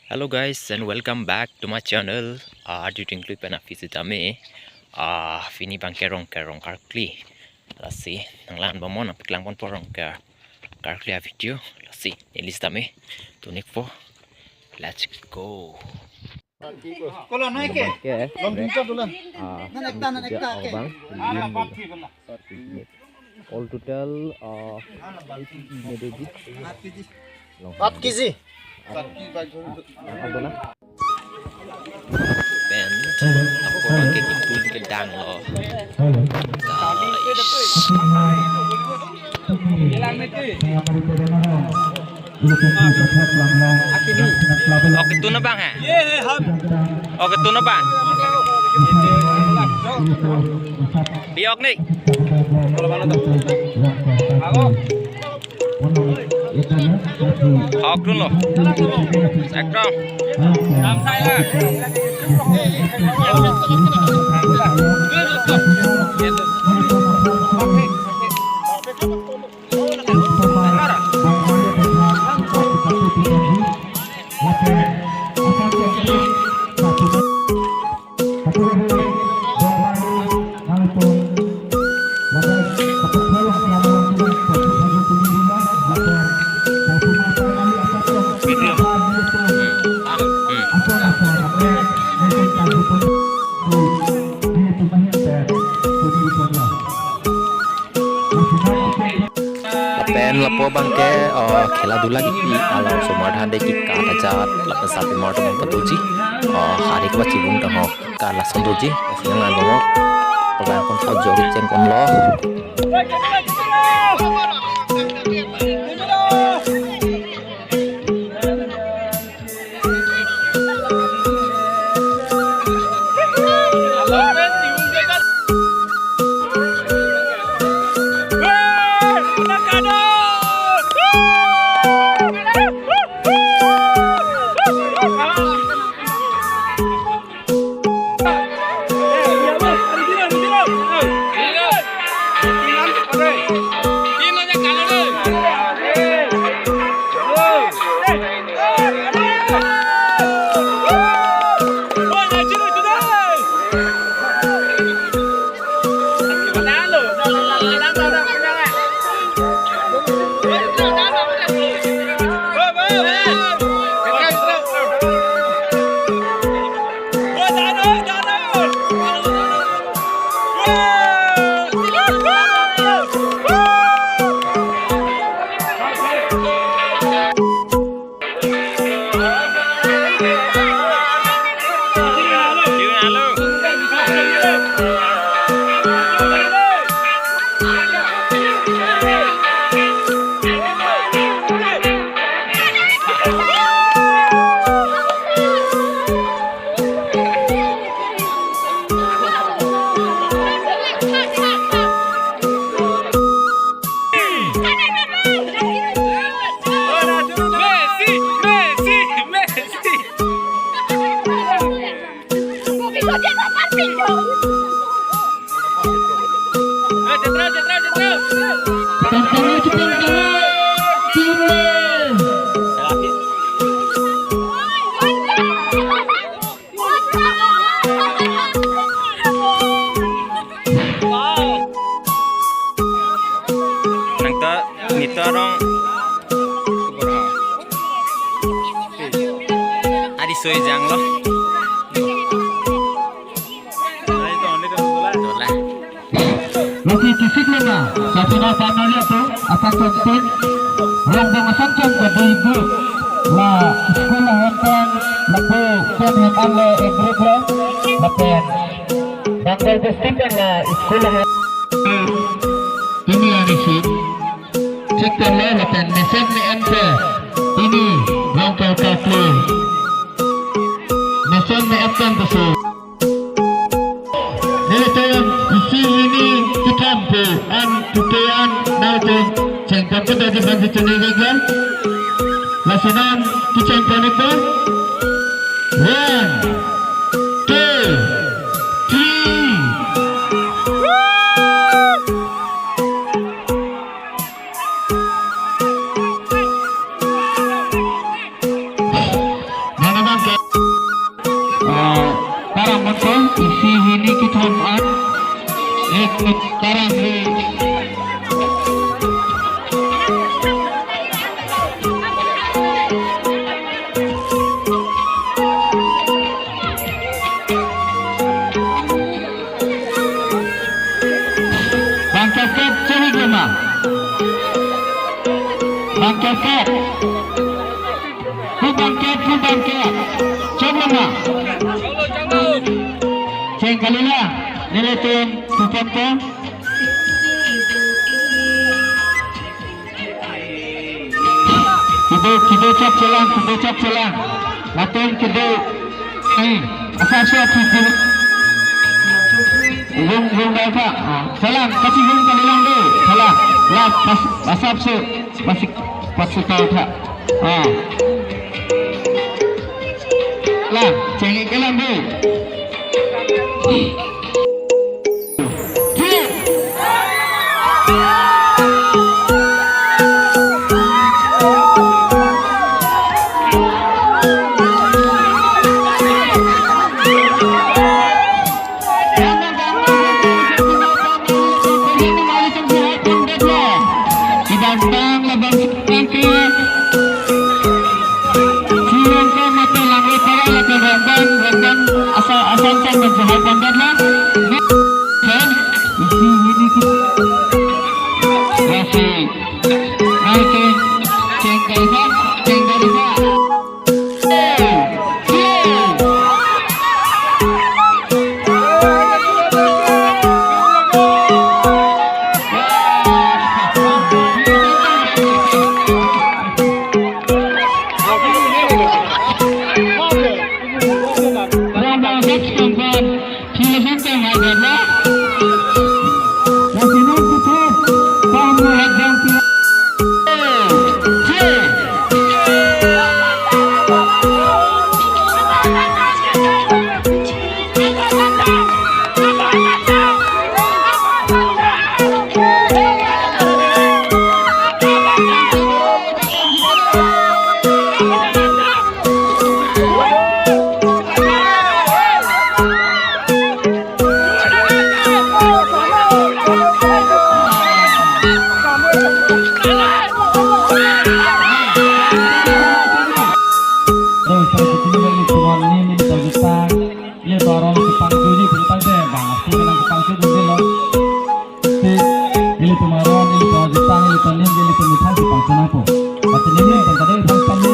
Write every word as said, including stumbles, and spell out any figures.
Hello guys and welcome back to my channel. Ah, arju dingklui pen aphi sitame. Ah, pini abangke Rongker Rongkarkli. Lasi nanglang bomnon, nangpaklang ponpo Rongker Rongkarkli avideo. Lasi neli sitame tun-ikpo. Let's go. Kola nai ke? Ke. Long dun ta dola. Ah, nan ekta, nan ekta ke. Abang. All total, uh, eight K G. Long. Eight K G. Apa na? Pen, apa abangke dingklui kedang lo. Hello. Guys. Oke, tun abang ha? Oke, tun abang. Biok ni. Hok dun lo. Ekdom. Lapen lapu abangke, oh, khela dula kipi along osomar than de kikat ajat, lapen sarpimar atum patuji, oh, hari kua chibung tang ho, ka lason doji, nanglang bomnon, paglang pon po, joget cheng ponlo. Nangta nita rong. Adi soi jang lo. Dola. Lasi kisik lema, sasina panali atum, asak tontin, Rongbong Asangcham kadi ibu, la school ahem pen, lapu pen hem an le egrit lo, lapen Bengal District pen la school ahem. Ini yang isi, cek pen lo, lapen mesen me em pe, ini Rongker Rongkarkli, mesen me em pen besu. Nelitum isi hini kitam pu an pute an nangtum chengpon kedo di bangsi chene gege. Lasi non kechengpon itu. One, two, three. Nana Tarang ri. Bang kep kep chehik loma. Bang kep kep. Pu bang kep, pu bang kep. Chok loma. Cheng kalila. Nelitum tutup ke. Kedo, kedo chok chelang, kedo chok chelang. Latum kedo. Ai, asap se kedo. Rung, rung dai pa. Ah, chelang, kachirung kalilang do. Chelang. La, pas, asap se, pasik, pasik tau tha. Ah. La, cheng-ik kelang do. Siyong ko mate langwe para lapen rongban, rongban asa, asam sang menjahai pandai la. Kan? Isi ini ki. Lasi. Nai ke. Cengkai sa, cengkai sa. Ilitum aron, ilitum ajutang, ilitum anim, ilitum methang, ilitum methang sipangchonangpo. Pati neli tangkade thang kami.